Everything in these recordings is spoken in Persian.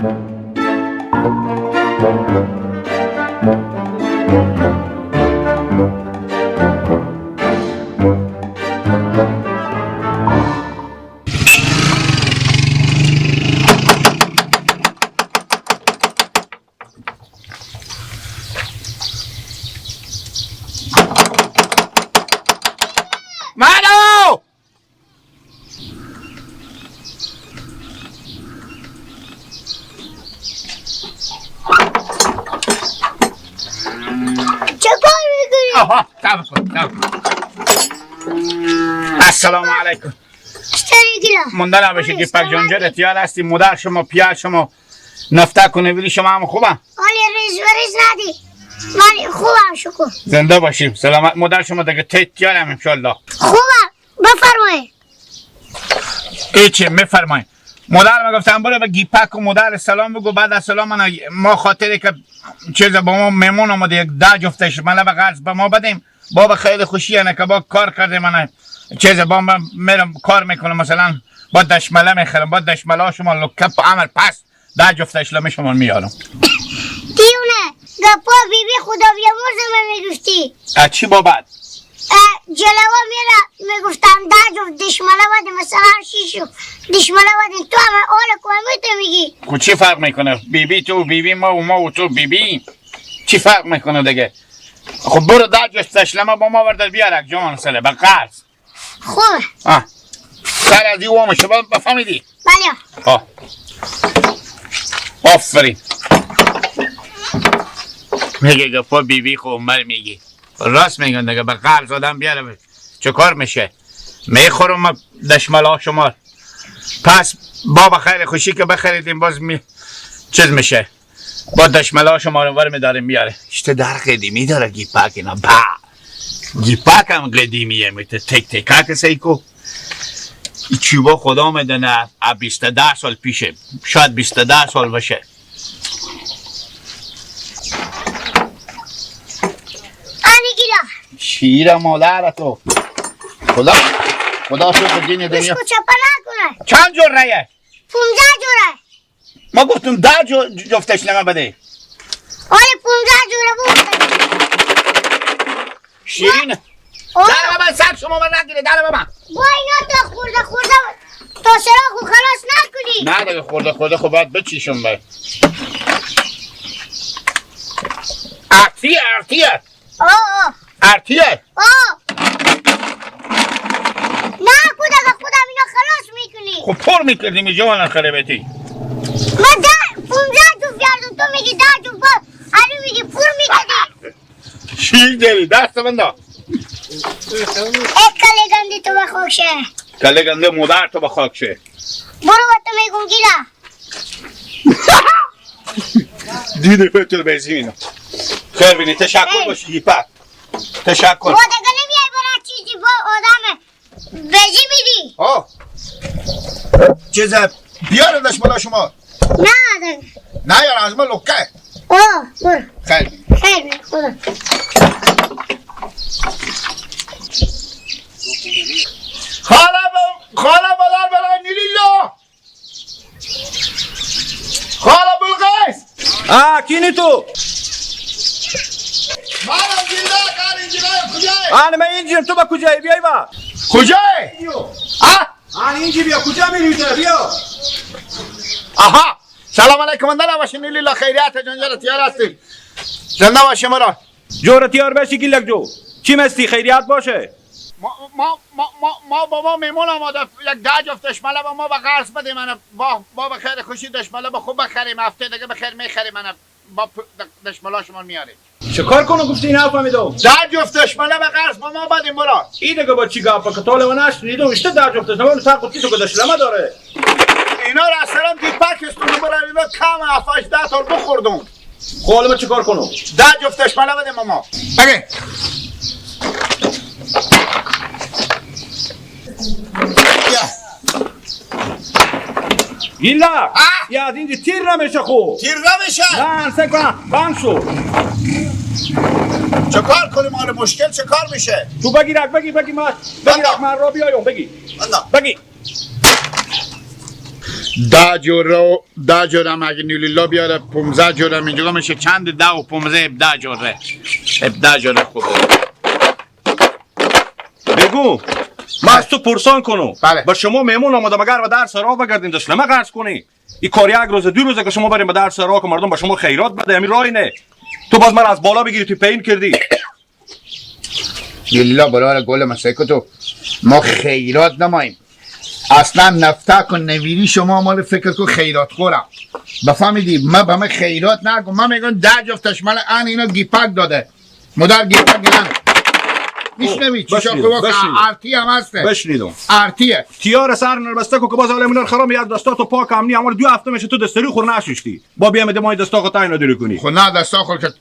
منو چه کار میکنی؟ آها تب کن. السلام علیکم. مونده نباشه که پک جانجر اتیار هستی. مادر شما پیار شما نفته کنه ولی شما هم خوبه؟ حالی ریز و ریز ندی، من خوبم شکر. زنده باشیم سلامت. مادر شما دیگه تیارم انشالله. خوبم بفرمایید. ای چه میفرمایید؟ مادر ما گفتم برو به گیپک و مادر سلام بگو، بعد از سلام من ما خاطری که چیز با ما میمون آمده یک ده جفتش من به قرض به ما بدیم بابا خیلی خوشیه نه که با کار کرده من چیز با من میرم کار میکنم مثلا با دشمله میخرم با دشمله شما لکپ عمل پس ده جفتش لمی شما میارم. دیونه گپا بی بی خدا بیامرز من میگفتی. چی بابت؟ جلوه میره میگفتم ده جفت دشمله بدیم مثلا شیش دشمله بدیم، تو هم آل کومی تو میگی. خب چی فرق میکنه؟ بی بی تو بی بی ما و ما و تو بی بی چی فرق میکنه دیگه؟ خب برو ده جفت دشمله با ما وردار بیار جان سله به قرض. خوبه. سر از این وامشه بفهمیدی؟ بله. آفرین. میگه گپا بی بی خب عمر میگی راست میگن دیگه، به قرض آدم بیاره چه کار میشه؟ میخورم دشمله ها شما پس بابا خیر خوشی که بخریدیم باز می چیز میشه با دشمله ها شما رو ور میداریم میاره. اشته در قدیمی داره گیپک اینا با گیپک هم قدیمیه میته تک تکک سیکو چوبا خدا میدونه 22 سال پیشه، شاید 22 سال باشه. شیر مادر تو خدا خدا شد دین دنیا. چپا نکنه. چند جوره؟ 15 جوره. ما گفتم 10 جفتش نما بده. آره 15 جوره بود. شیرین در من سر شما من نگیره در من. با اینا تا خورده خورده تا سراغ خلاص نکنی. نه دیگه خورده خورده خب باید بچیشم باید. ارتیه ارتیه. آه ارتیه. آه نه خودم خودم اینا خلاص میکنی. خب پر میکردیم جوان خربتی. من ده 15 جفت کردم تو میگی 10 جفت باز علی میگی پر میکردی. شیر داری دست من دا. ای کله گنده تو به خاک شه. کله گنده مادر تو به خاک شه. برو با تو میگم گیلا. دیده فتر بزیم اینا. خیر بینی تشکر باشی گیپک. تشکر. با دیگه نمیای برای چیزی با آدم بزی میدی. آه چیز بیاره دشمالا شما. نه دیگه. نه یار از من لکه. آه برو. خیر. خیر خدا. خاله مادر برای نیلیلا. خاله بلقیس. کینی تو؟ منم گیره کار اینجا کجایی؟ آن من اینجیم تو با کجایی؟ بیای با کجایی؟ آن اینجی بیا کجا میری تو بیا. آها سلام علیکم اندر باشین نیلیلا خیریت جنجال تیار هستیم زنده باشیم مرا جور تیار باشی گیلک جو چی مستی خیریت باشه. ما ما ما ما بابا میمون آماده یک ده جفت دشمله با ما به قرض بده من با به خیر خوشی دشمله با خوب بخریم هفته دیگه بخیر میخریم من با دشمله شما میاریم. چه کار کنم گفتی این حرف میدم؟ ده جفت دشمله به قرض با ما بدیم برا. این دیگه با چی گپ که طول من نشنیدم اشته ده جفت دشمله سر قطی تو دشمله داره. اینا را اصلا دیپک استون برا اینا کم 7 8 10 تا بخوردم. خب حالا چه کار کنم؟ ده جفت دشمله بدیم ما. بگی گیلا یا از اینجا تیر نمیشه خو تیر نمیشه نه سه کن بند شو. چه کار کنیم آره مشکل چه کار میشه؟ تو بگی رک بگی بگی ما بگی رک من را بیایم بگی بگی 10 جوره 10 جوره هم اگه نیلیلا بیاره 15 جوره اینجا میشه چند؟ 10 و 15 17 جوره. 17 جوره خوبه. بگو ما از تو پرسان کنم. بله. با شما مهمون آمده مگر به در سرا بگردیم دشلمه قرض کنی؟ این کار یک روز دو روزه که شما بریم به در سرا که مردم با شما خیرات بده، همین راه اینه. تو باز من از بالا بگیری تو پین کردی. لیلا برای گل مسیکو تو ما خیرات نماییم اصلا. نفتک و نویری شما مال فکر کو خیرات خورم بفهمیدی. ما به من خیرات نگو، من میگم 10 جفتش مال ان اینا گیپک داده مادر گیپک گرن میشنوی چی شو ارتی هم هسته. بشنیدم ارتیه تیار سر نربسته کو که باز حالا اینا خراب میاد دستاتو پاک امنی امر 2 هفته میشه تو دستری خور نششتی. با بیام دمای دستا خو تعیین نداری کنی. خب نه دستا خور که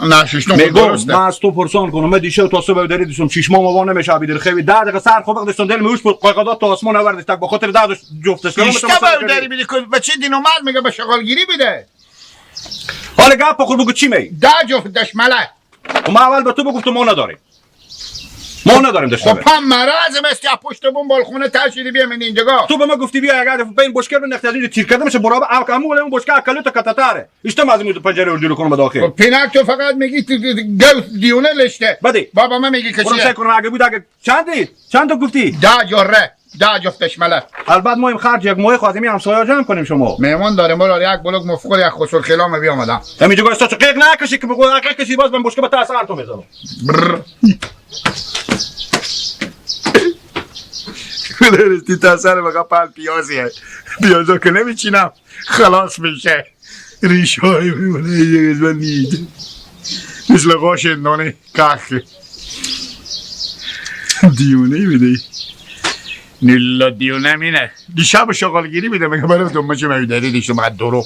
نششتم. میگم من از تو پرسان کنم، من دیشب تا صبح داری دیشم چشمام وا نمیشه بیدر خیلی 10 دقیقه سر خوب داشتم دل میوش بود قایقات تا آسمان آورد تک به خاطر 10 جفتش کم داری میدی که بچه دین اومد میگه به شغالگیری بده. حالا گپ بخور بگو چی می؟ 10 جفت دشمله. ما اول به تو بگفتم ما نداریم. ما نداریم داشته. خب پم مرض مثل پشت بوم بالخونه تشیدی بیا من اینجا. تو به ما گفتی بیا اگر بین بشکر رو نخت از اینجا تیر کرده میشه برابر او کمو اون بشکر اکلو تا کتاتاره. ایشتم از این پنجره رو جلو کنم به داخل. خب پینک تو فقط میگی گو دیونه لشته. بدی. بابا من میگی که چیه؟ کنم اگه بود اگه چندی؟ چند تا گفتی؟ 10 جره. 10 جفتش مله. البته ما این خرج یک ماه خواستیم همسایه‌ها جمع کنیم شما. مهمان داریم برا یک بلوک مفخور یک خسر خلام بیا آمدم. همینجا گفت تو قیق نکشی که بگو قیق کشی باز من بشکه به تاثر تو میزنم. درستی تا سر بقا پل پیازیه. پیازا که نمیچینم خلاص میشه. ریش های میمونه یه قسمت نیده مثل قاش اندانه کخ دیونه میده. نیلا دیونه مینه دیشب شغالگیری میده میگه برای دنبه چه میداری دیشب باید درو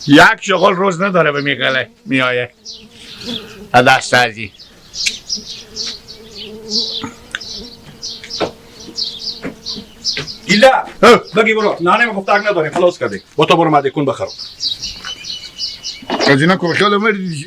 یک شغال روز نداره به میقله میایه دست ازی. ایلا بگی برو نانه ما گفتگ نداریم خلاص کردیم با تو برو مده کن بخرم. از اینا که خیال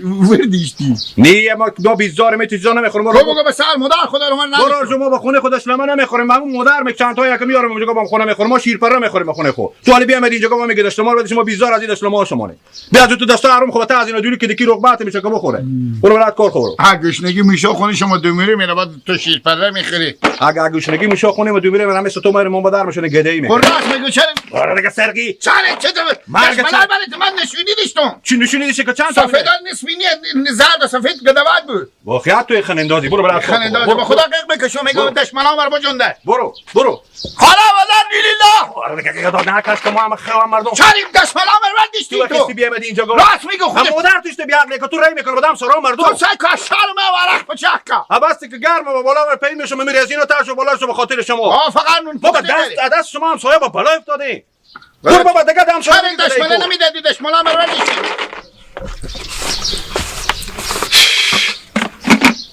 وردیشتی نه ما دو بیزار می چیزا نمیخورم. برو بگو به سر مادر خدا رو من برو شما با خونه خودش لمن نمیخوریم. من مادر می چند تا یک میارم اونجا با خونه میخورم. ما شیرپره میخوریم با خونه خو تو حالی بیام اینجا ما میگه داشت ما رو شما بیزار از این داشت ما شما نه بیا تو دستا آروم خو تا از اینا دوری که دکی رغبت میشه که بخوره. برو برات کار خو برو. گشنگی میشه خونه شما دو میری میره بعد تو شیرپره میخوری. اگه گشنگی میشه خونه ما دو میره من تو میره من مادر میشونه گدی میخوره. راست میگه چرا آره دیگه سرقی چرا چه من نشونی داشتم. چی نشونی دیشه که چند تا سفید نسبی زرد و سفید گدوات بود. واقعا تو خنندازی برو برات خنندازی با خدا قیق بکشم میگم دشمنام بر بجنده. برو برو خدا وزر لیلا آره دیگه قدا نکش که ما هم خوا مردم چرا دشمنام بر دیشتی تو کسی بیامدی اینجا گفت راست میگه خودت مادر توش بیعقلی که تو رای میکنه بدم سرا مردم تو سعی کن شرم ورق بچک بس که گرم و بالا بر پی میشم میری از اینو تاشو بالا شو به خاطر شما آ فقط نون بابا دست دست شما هم سایه با بالا افتاده. برو بابا دیگه دم شما دشمنه نمیدادی دشمنام بر دیشتی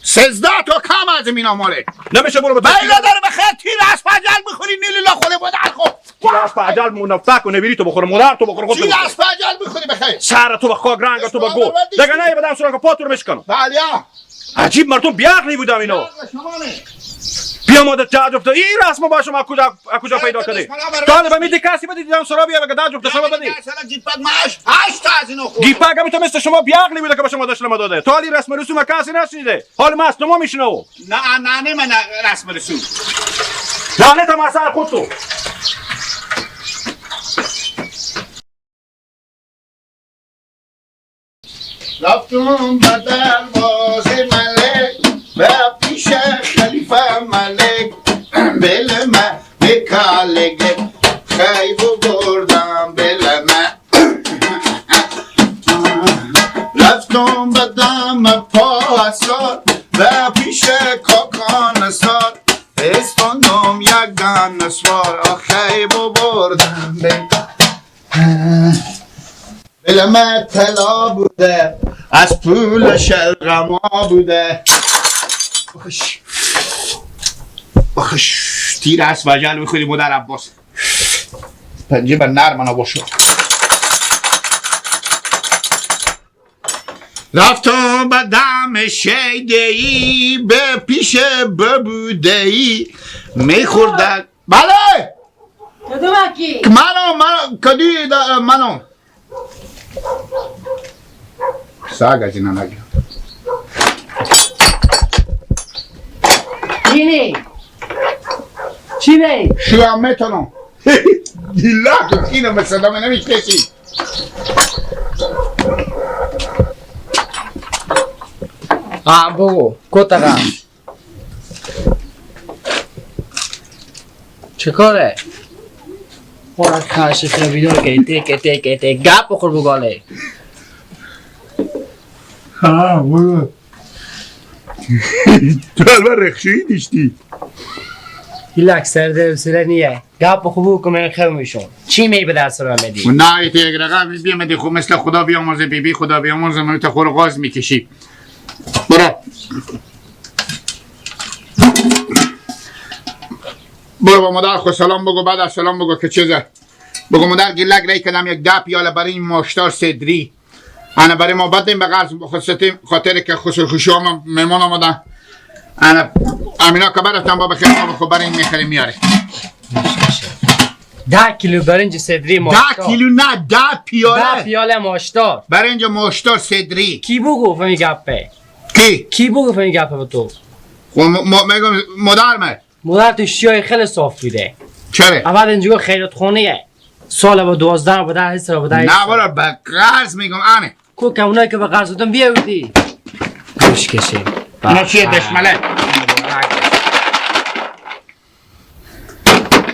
13 تا کم از اینا ماله نمیشه. برو بیلا داره بخیر تیر از پجل میخوری نیلیلا خود مادر خو تیر از پجل منافق و نبیری تو بخور مادر تو بخور خود تیر از پجل میخوری بخیر سر تو به خاک رنگ تو به گو دیگه نه بدم سراغ پاتو رو میشکنم. بله عجیب مردم بیعقلی بودم اینا. بیا مادر تعجب تا این رسم با شما کجا پیدا کردی؟ تا به میدی کسی بدی دیدم سرا بیا بگه تعجب تا شما بدی. گیپک ماش 8 تا از اینو خورد. گیپک هم تو مثل شما بیعقلی بوده که به شما داشت داده. تا حالی رسم رسوم کسی نشنیده. حال ما از ما میشنو. نه نه نه من رسم رسوم. لعنت هم اثر خود تو. رفتم به دروازه ملک به پیش خلیفه ملک بل من به کالگه خیب بردم بل من رفتم به دم پاسار به پیش کاکان سار استاندم یک گن سوار خیب بردم بل من طلا بوده از پول شلغما بوده. بخش بخش تیر از وجل بخوری مادر عباس پنجه بر نرم نباشه. رفتم به دم شیده‌ای به پیش ببوده‌ای میخوردن. بله کدوم کی؟ منو کدی منو ساگ از اینا نگیر. اینی چی بی؟ شو میتونم گیلا اینو مثلا من نمیشناسی. بگو کتاقم چه کاره؟ خورا خاشه خیلی بیدار کردی تک تک تک گپ بخور بگاله. ها بگو تو البته رخشویی دیشتی ایلک سرده حوصله نیه گپ بخور بگو من خیلی میشون چی می به دست رو میدی؟ نه ایت یک رقم بیامدی خب مثل خدا بیامرزه بی بی خدا بیامرزه من تا خور غاز میکشی. برو برو با مادر خود سلام بگو، بعد از سلام بگو که چیزه بگو مادر گیلک رای کردم یک 10 پیاله برای این ماشتار صدری انا برای ما بدیم به قرض خاطر که خسر خوشی هم مهمان آمدن انا امینا که برفتم با بخیر خب برای این میخریم میاره 10 کیلو برنج صدری ماشتار 10 کیلو نه 10 پیاله 10 پیاله ماشتار برنج ماشتار صدری. کی بگو فهمی گپه؟ کی بگو فهمی گپه به تو؟ خب میگم مادر من مادر تو شیای خیلی صاف بوده. چرا؟ اول اینجا خیرات خونه سال با 12 با 10 حساب با 10 نه برو به قرض میگم انه کو که اونایی که به قرض دادم بیاوردی گوش کشه. اینا چیه دشمله؟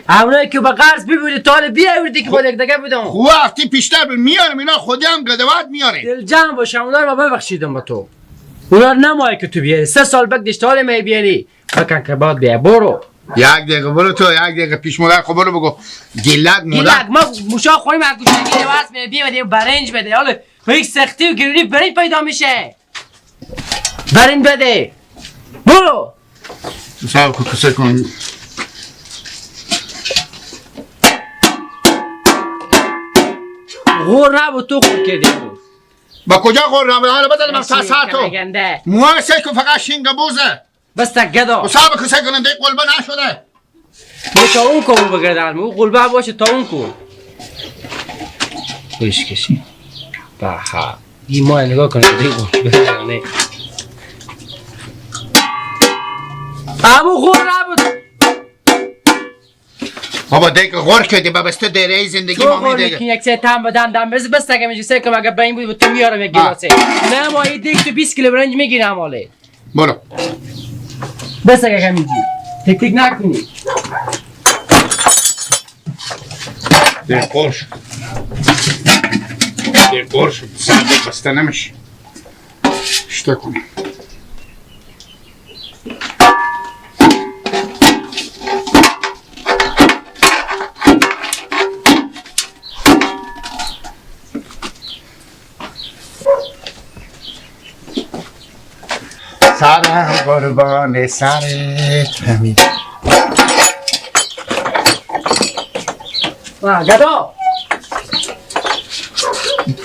اونایی که به قرض ببودی تا حالا بیاوردی که با یک دیگه بودم. خب وقتی پیشتر میارم اینا خودی هم گدوات میاره. دل جمع باشه اونا رو ببخشیدم به تو. اونا رو نمایه که تو بیاری 3 سال بکدش تا حالا می بیاری بکن که بعد بیا برو. یک دقیقه برو تو یک دقیقه پیش مادر خب برو بگو گیلک مادر گیلک ما موشا خوریم از گوشنگی لباس می بیا بده برنج بده. حالا با یک سختی و گرونی برنج پیدا میشه. برنج بده برو. صاحب خود کسر کن. غور نبود تو خود کردی بود. با کجا غور نبود؟ حالا بزن من سر تو موهای سر کن فقط شینگ بوزه بس تا گدا و صاحب کسر کننده قلبه نشده با تا اون کن بگردن اون قلبه باشه تا اون کن بش کشی بها این ماه نگاه کنه دیگه قلبه امو غور نبود بابا دیگه غور کردی با بسته دیره زندگی ما می دیگه یک سه تام بدن دم بس بس اگه میشه سه کم اگه به این بود تو میارم یک گیلاسه نه ما این دیگه تو 20 کیلو برنج میگیرم حاله برو بس اگه همینجی تک تک نکنی دیگه غور شد دیگه غور شد سرده بسته نمیشه اشتا کنیم سرم قربان سرت همین گدا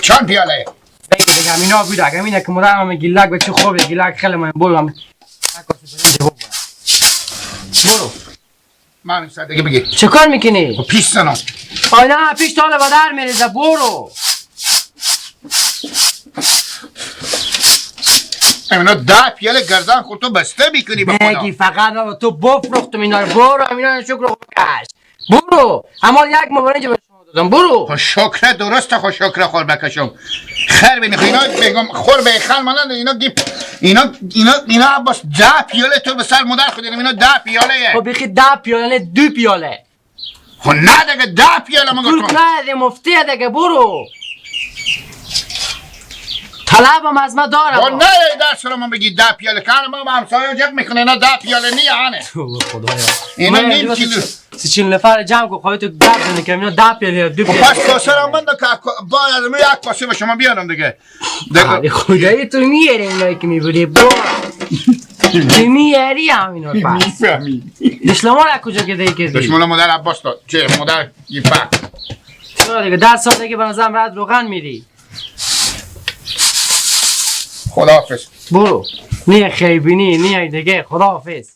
چند پیاله؟ بگی دیگه همینا بود اگه همینه که مادرم هم گیلک به چه خوبه گیلک خیلی مهم برو برو من سر دیگه بگیر چه کار میکنی؟ پیش سنم آی نه پیش تا حالا در میریزه برو اینا 10 پیاله گردن خود تو بسته میکنی به خدا بگی فقط ما تو بفروختم اینا رو برو اینا شکر بکش برو اما یک ماه برنج به شما دادم برو خب شکر درست خب شکر خور بکشم خیر بینی اینا بگم خور به خل مانند اینا گیپ اینا اینا اینا عباس 10 پیاله تو به سر مادر خود اینا 10 پیاله خب بخی 10 پیاله نه 2 پیاله خب نه دیگه 10 پیاله مگه تو نه مفتی دیگه برو طلبم از ما دارم با نه درس رو من بگی 10 پیاله که ما همسایه جگ میکنه نه 10 پیاله نیه انه تو خدایا اینا نیم کیلو 30 نفر جمع کن خواهی تو گپ بزنی که اینا 10 پیاله 2 پیاله پس کاسه رو من باید من یک کاسه به شما بیارم دیگه دیگه خدایی تو میاری اینایی که میبری برو تو میاری همینا رو پس میفهمی دشلما را کجا که دیگه کردی دشمن مادر عباس داد چه مادر گیفه چرا دیگه 10 سال دیگه به نظرم رد روغن میری خداحافظ برو نه خیبینی نه دیگه خداحافظ.